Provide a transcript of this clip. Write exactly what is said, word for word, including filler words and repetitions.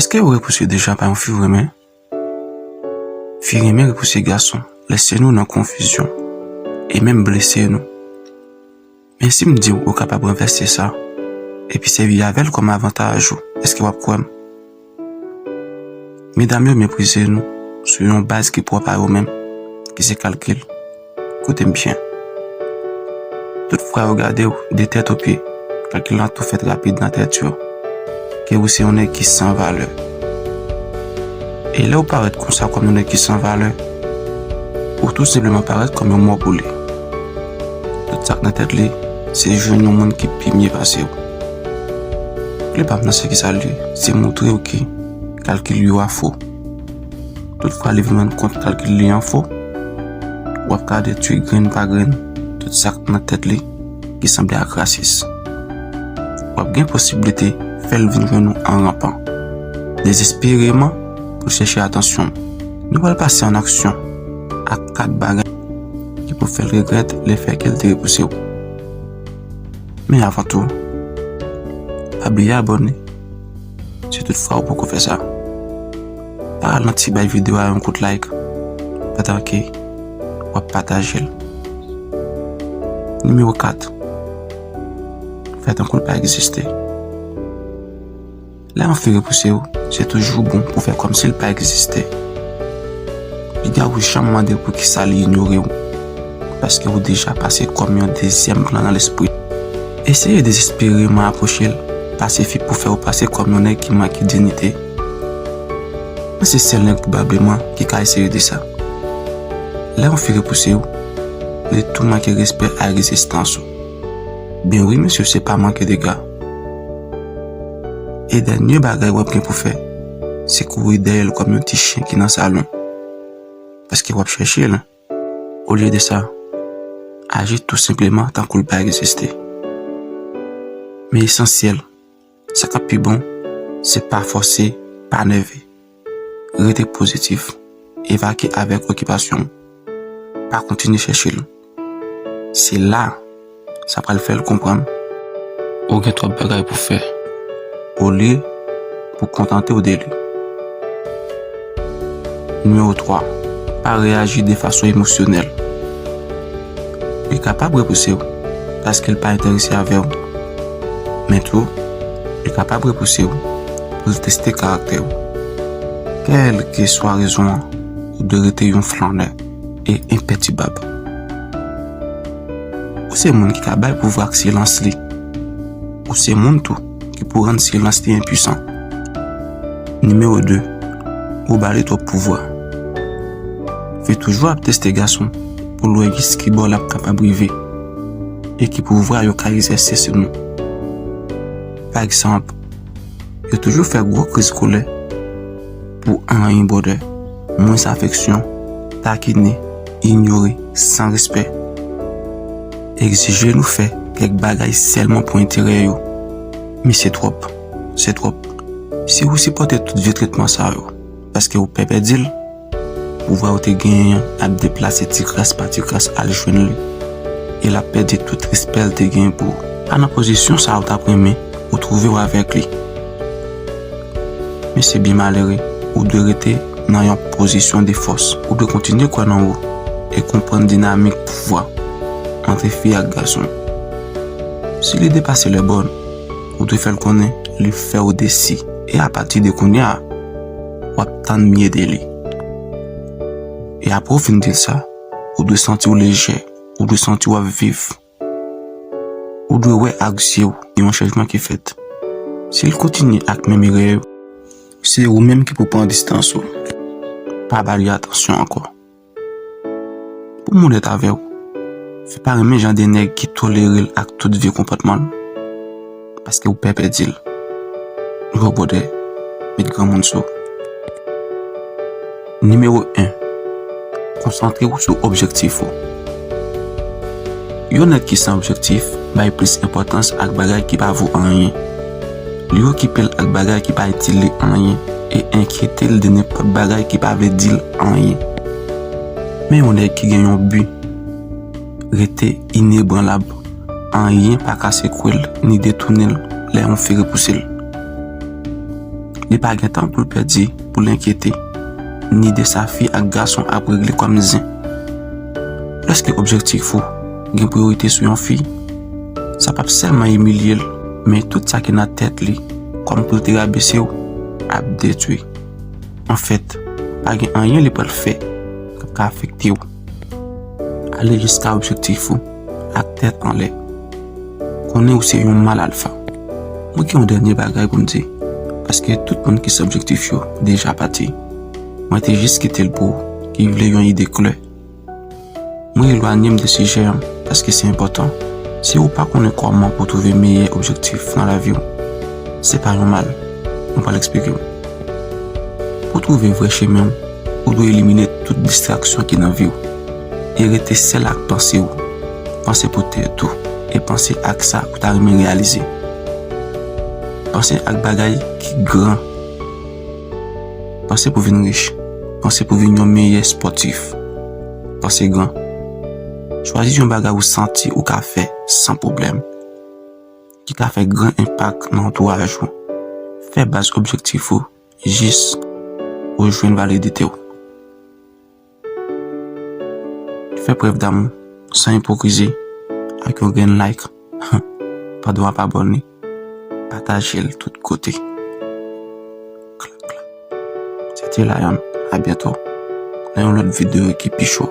Èske ou repouse deja pa yon fi w renmen? Fi renmen repouse gason, lese nou nan konfizyon, e menm blese nou. Men si m di w ou kapab ranvèse sa, epi sèvi avè l kòm avantaj ou, èske w ap kwè m? Medam yo meprize nou sou yon baz ki pwòp a yo menm, ki se kalkil. Koute m byen. Tout fwa yo gade w de tèt o pye, kalkil lan tou fèt rapid nan tèt yo, ke ou se yon nèg ki san valè. E lè w parèt konsa kòm yon nèg ki san valè, ou tou senpleman parèt kòm yon mò boule. Tout sa k nan tèt li, se jwenn yon moun ki pi mye pase w. Kle pa m nan se kisa l ye, se montre w ke kalkil yo a fo. Tout fwa li vin rann kont kalkil li an fo, w ap ka detwi grenn pa grenn tout sa k nan tèt li ki sanble ak rasis. W ap gen posiblite fè l vin jwenn ou an ranpan, dezespereman pou l chèche atansyon w. Nou pral pase an aksyon ak kat bagay ki pou fè l regrèt lefètke l te repouse w. Men avan tou, pa bliye abòne si tout fwa ou poko fè sa. Pa ralanti bay videyo a yon kout like pandan ke w ap pataje l. Nimewo kat, fè tankou l pa egziste. Lè yon fi repouse w, se toujou bon pou fè kòmsi l pa egziste. Piga ou janm mande l poukisa li inyore w, paske ou deja pase kòm yon dezyèm plan nan lespri l. Eseye dezespereman apwoche l, pase fi pou fè w pase kòm yon nèg ki manke diyite. Mwen se sèl nèg pwobableman ki ka eseye de sa. Lè yon fi repouse w, li tou manke respè a egzistans ou. Ben wi mesye, se pa manke dega. E dènye bagay w ap gen pou fè, se kouri dèyè l kòm yon ti chen ki nan salon. Paske w ap chèche l. Olye de sa, aji tou senpleman tankou l pa egziste. Men esansyèl, sa k ap pi bon, se pa fòse, pa nève. Rete pozitif, evake avèk okipasyon w. Pa kontinye chèche l. Se la, sa pral fè l konprann ou gen twòp bagay pou fè, olye pou kontante w de li. Nimewo twa, pa reyaji de fason emosyonèl. Li kapab repouse w paske l pa enterese avè w. Men tou, li kapab repouse w pou l teste karaktè w. Kèlkeswa rezon an, ou dwe rete yon flannè e enpètibab. Ou se moun ki ka bay pouvwa ak silans li. Ou se moun tou ki pou rann silans li enpwisan. Nimewo de, ou ba li twòp pouvwa. Fi toujou ap teste gason pou l wè jiskibò l ap kapab rive e ki pouvwa yo ka egzèse sou nou. Pa egzanp, yo toujou fè gwo kriz kolè pou anyen, brother. Mwens afeksyon, takine, inyore, san respè. Egzije nou fè kèk bagay sèlman pou enterè yo. Men se twòp, se twòp. Si ou sipòte tout vye tretman sa yo, paske ou pè pèdi l, pouvwa ou te genyen an ap deplase ti kras pa ti kras al jwenn li, e l ap pèdi tout respè l te genyen pou ou. Pa nan pozisyon sa a ou t ap renmen ou twouve w avèk li. Men se byen malere, ou dwe rete nan yon pozisyon de fòs. Ou dwe kontinye kwè nan ou e konprann dinamik pouvwa ant fi ak gason. Si li depase lè bòn, ou dwe fè l konnen li fè w desi. E apati de kounye a, w ap tann mye de li. E apre w fin di l sa, ou dwe santi w lejè, ou dwe santi w ap viv. Ou dwe wè ak zye w yon chanjman ki fèt. Si l kontinye ak menm erè yo, se ou menm ki pou pran distans ou. Pa ba li atansyon ankò. Pou m onèt avè w, fi pa renmen jan de nèg ki tolere l ak tout vye konpòtman l, paske ou pè pèdi l. Yo, brother, met granmoun sou. Nimewo en, konsantre w sou objektif ou. Yon nèg ki san objektif bay plis enpòtans ak bagay ki pa vo anyen. Li okipe l ak bagay ki pa itil li anyen e enkyete l de nenpòt bagay ki pa vle di l anyen. Men yon nèg ki gen yon bi rete inebranlab. Anyen pa ka sekwe l ni detounen l lè yon fi repouse l. Li pa gen tan pou l pèdi, pou l enkyete, ni de sa fi ak gason ap regle kòm zen. Lèske objektif ou gen priyorite sou yon fi, sa p ap sèlman imilye l, men tout sa ki nan tèt li, kòm pou l te rabese w, ap detwi. Anfèt, pa gen anyen li pral fè k ap ka afekte w. Ale jiska objektif ou ak tèt anlè. Konnen ou se yon mal alfa. Mwen gen yon dènye bagay pou m di, paske tout moun ki se objektif yo deja pati. Mwen te jis kite l pou ou ki vle yon ide klè. Mwen elwanye m de sijè an paske se enpòtan. Si ou pa konnen kòman pou w twouve meyè objektif nan lavi w, se pa yon mal. Mwen pral eksplike w. Pou w twouve vrè chemen w, ou dwe elimine tout distraksyon ki nan vi w e rete sèl ak panse w. Panse pou tèt ou e panse ak sa ou ta renmen reyalize. Panse ak bagay ki gran. Panse pou vin rich. Panse pou vin yon meyè spòtif. Panse gran. Chwazi yon bagay ou santi ou ka fè san pwoblèm, ki ka fè gran enpak nan antouraj ou. Fè baz objektif ou jis ou jwenn validite w. Fè prèv damou san ipokrizi ak yon grenn like. Pandan w ap abòne, pataje l tout kote. Klak, klak. Se te Lion. A byento nan yon lòt videyo ki pi cho.